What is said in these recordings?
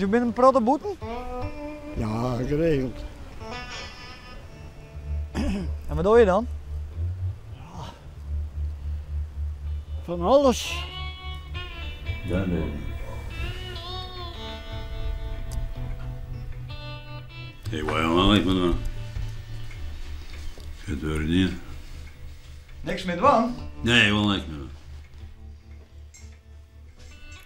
Dus jo binne in protte bûten? Ja, geregeld. En wat dogge je dan? Fan alles. Ja, nee. Ik wil helemaal niks meer doen. Het werkt niet. Niks mear dwaan? Nee, ik wil niks meer doen.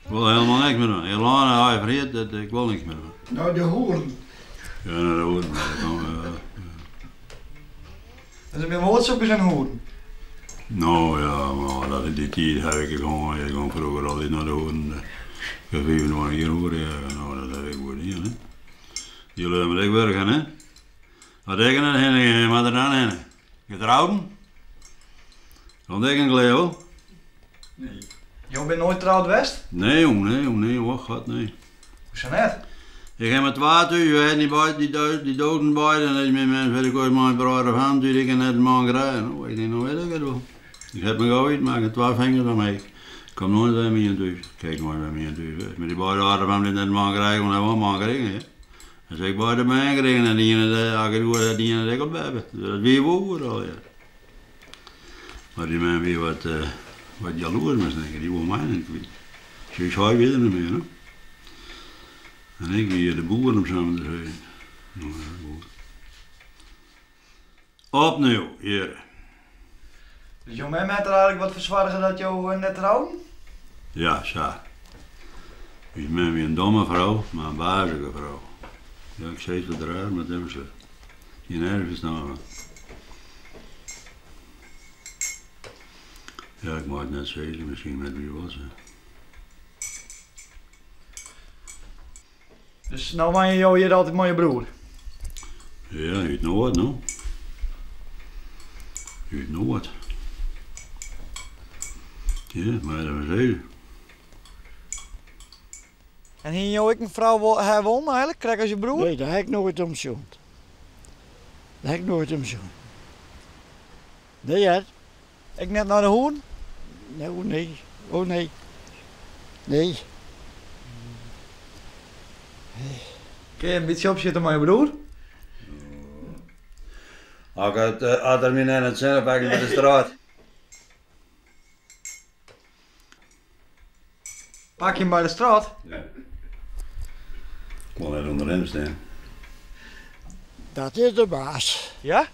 Ik wil helemaal niks meer doen. Ik laat hij vergeet dat ik wil niks meer doen. Nei de hoeren. Ja, nei de hoeren. Dat kan, ja. Dus it binne woordzoekers en hoeren? No ja, mar dat dy tiid ha ik gewoan, ik gong froeger altyd nei de hoeren. Ik ha 25 jier hoer, ja, no dat ha ik goed dien, hè. Dy lju moatte ek wurken, hè. As ik der net hinne gean, wa moat der dan hinne? Getrouden? Komt ek in gleeuw? Nee. Jo binne noait troud west? Nee jong, nee jong, nee, och god nee. Hoesa net? Ik ha mar twa thús, we hienen dy beide, dy doden beide en myn mem sei, ik mei in brâd of ham thús, ik kin net in man krije. No, ik tink, no wit ik it wol. Ik ha my gau útmakke, twa fingers omheech. Ik kom noait wer by ien thús. Ik ha noait wer by ien thús west. Mar dy beide âlde fan my net in man krije, koene wol in man krigen, ja. En se ek beide bern krigen en de iene de akkeroer had de iene ek al beppe. Dus dat wie wol goed allegear. Mar dy man wie wat, wat jaloers miskien, dy woe my net kwyt. Syn heit wie der net mear, no. En ik wie de boer om sa mar te sizzen. No ja, goed. Opnieuw, hjir. Dus jo mem hat der eigenlik wat foar soarge dat jo net trouden? Ja, sa. Us mem wie in domme frou, mar in wazige frou. Ja, ik sis wat raar, mar dat is sa. Hie nergens ferstân fan. Ja, ik mei it net sizze, miskien net wie wol sa. Dus no wenje jo hjir altyd mei je broer? Ja, út Noard no. Út Noard. Ja, mar dat was even. En hiene jo ek in frou ha wollen eigenlik, krekt as je broer? Nee, dêr ha ik noait om sjoen. Dêr ha ik noait om sjoen. Nee hear. Ek net nei de hoeren? Nee, oh nee, oh nee. Nee. Kinne je in bytsje opsjitte mei je broer? As it, as er my net yn it sinne pakt by de straat. Pak je him by de straat? Ja. Ik wol net ûnder him stean. Dat is de baas. Ja?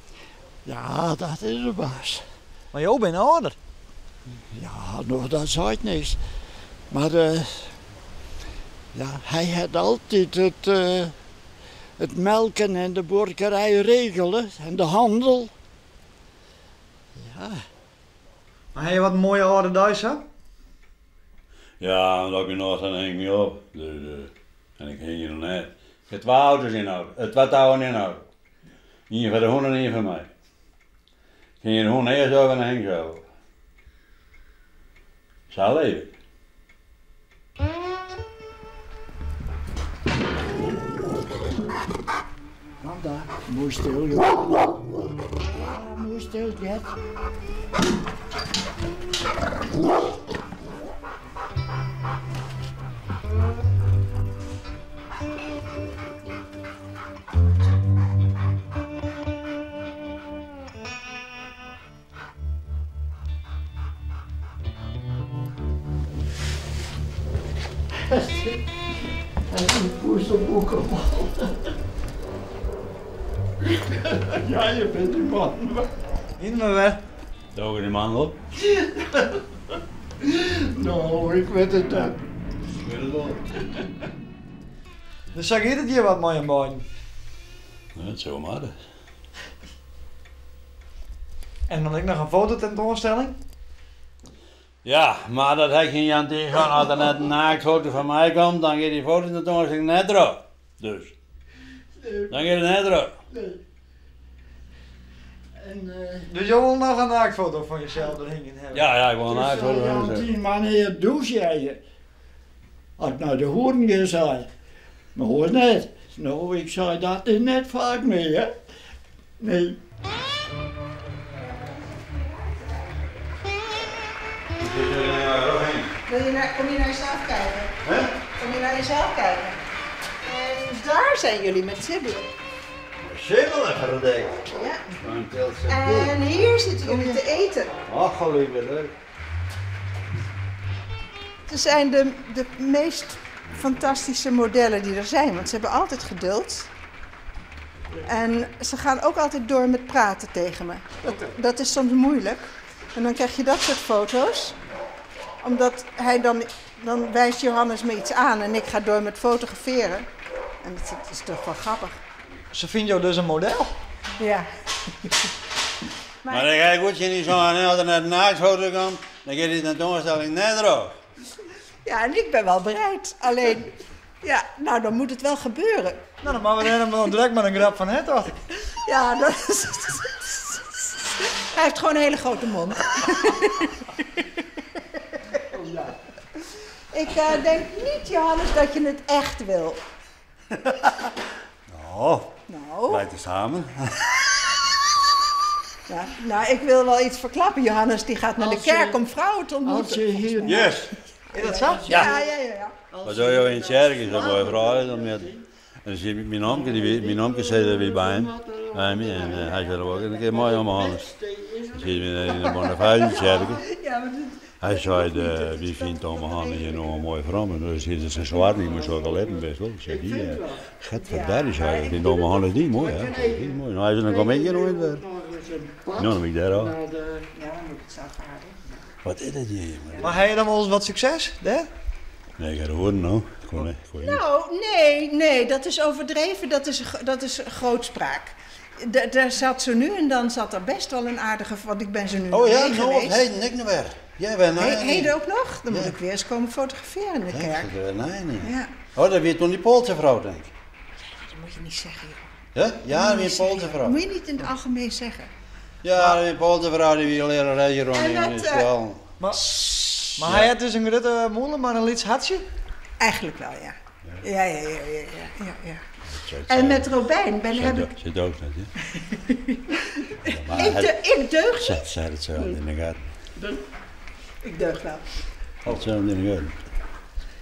Ja, dat is de baas. Mar jo binne âlder. Ja, no dat seit niks. Mar ja, hy hat altyd it, it melken en de buorkerij regele en de handel. Ja. Mar ha je wat in moaie âlde dei sa? Ja, want as ik noch dan hing ik my op. Dus, en ik hingje noch net. Ik ha twa auto's yn auto, twa touwen yn auto. Ien foar de hûn en ien foar my. Ik hingje de hûn earst op en dan hing ik sels op. Sa leef ik. Kom daar, mooi stil joh. Ja, mooi stil Jet. Ja, je bent die man. Wiene we wer. Doge dy man op? No, ik wit it net. Ik wit it wol. Dus sa giet it hjir wat mei jim beiden. Dat sil mar. En dan ek noch in fototentoanstelling? Ja, mar dat ha ik tsjin Jantien sein, as der net in naaktfoto fan my komt, dan giet dy fototentoanstelling net troch. Dus, dan giet it net troch. Dus jo wolle noch in naaktfoto fan josels der hingjen hawwe? Ja, ja, ik wol in naaktfoto fan mysels. Jantien, wannear dûse jij? As ik nei de hoeren gean, sei. Mar oars net. No, ik sei dat is net faak mear. Nee. Wil je naar, kom je naar jezelf kijken? Kom je naar jezelf kijken? zijn jullie met Sibbelen. Sibbelen, verdikt. Ja. En hier zitten jullie te eten. Ach, lieve leuk. Ze zijn de, de meest fantastische modellen die er zijn, want ze hebben altijd geduld. En ze gaan ook altijd door met praten tegen me. Dat, dat is soms moeilijk. En dan krijg je dat soort foto's. Omdat hij dan, dan wijst Johannes me iets aan en ik ga door met fotograferen. En dat is toch wel grappig. Ze vindt jou dus een model. Ja. Maar dan ga ik goed niet zo aan, als er naar de naaktfoto komt, dan gaat die tentoonstelling net erop. Ja, en ik ben wel bereid. Alleen, ja, nou dan moet het wel gebeuren. Nou, dan maken we helemaal direct met een grap van het, dacht ik. Ja, dat is... Hij heeft gewoon een hele grote mond. Ik denk niet, Johannes, dat je het echt wil. Oh, Nou, wij te samen. ja, nou, ik wil wel iets verklappen. Johannes die gaat naar de Als je- kerk om vrouwen te ontmoeten. Als je hier... Yes. Is dat zo? Ja, ja, ja. ja. Wat doe je in het kerk? Is dat mooie vrouw. Dan met, en dan zie ik mijn omke, die, mijn omke zei dat weer bij hem. Bij me, en hij zei ook een keer mooi om Hannes. Dan zie je in de Bonnefoy kerk. Ja, maar dit- Hij zei, de, wie vindt Oma Hanne hier nog een mooie vrouw? Maar dan is ze zwart, die moest ook al hebben best wel. Ik zei, die, Getverdarrie, zei ik, vindt Oma Hanne die mooi, hè? Ik zei, Die mooi. Nou, hij zei, dan kom ik hier nooit weer. Nou, dan ben ik daar al. ja, dan moet ik het zelf houden. Wat is dat hier, jongen? Maar heb je dan wel eens wat succes, hè? Nee, ik ga het horen, nou. Ik kon niet, ik kon niet. Nou, nee, nee, dat is overdreven, dat is grootspraak. Daar zat zo nu en dan zat er best wel een aardige, want ik ben zo nu Oh ja, mee nou, geweest. heden, ik nog weer. Jij bent He- nou. Heden ook nog? Dan moet Ja. ik weer eens komen fotograferen in de kerk. Nee, nee. Ja. Oh, dat weer toen die Poolse vrouw, denk ik. Dat moet je niet zeggen, joh. Ja, ja, Dat dat moet je weer niet zeggen, Poolse joh. vrouw. Moet je niet in het algemeen zeggen. Ja, dat weer Poolse vrouw die weer leren rijden rond En in dat, de school. Maar, maar hij had dus een grote molen, maar een liets hartje. Eigenlijk wel, ja. Ja, ja, ja, ja, ja, ja, ja. En met Robijn ben, heb ik... Zit ook net, hè? Ja, maar Ik, hij- de, ik deug niet. Zet zij het zo in de gaten. Ik deug wel. Hetzelfde in de gaten.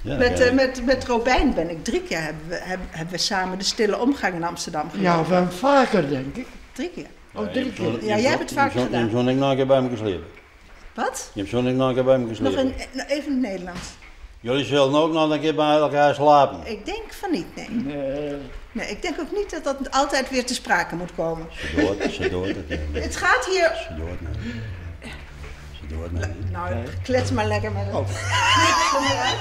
Ja, Met, kijk. met Robijn ben ik drie keer, hebben we, hebben we samen de stille omgang in Amsterdam gedaan. Ja, van vaker denk ik. Drie keer. Oh, drie keer. Ja, jij hebt het vaker Je gedaan. hebt zo'n nog een keer bij me geslepen. Wat? Je hebt zo'n nog een keer bij me Nog geslepen. een, nog even in het Nederlands. Jullie zullen ook nog een keer bij elkaar slapen. Ik denk van niet, nee. Nee. Nee, ik denk ook niet dat dat altijd weer te sprake moet komen. Ze dood, ze dood. het, Het gaat hier... Ze dood, nee. Ze dood, nee. Nou, klets maar lekker met het. Oh. Kom eruit.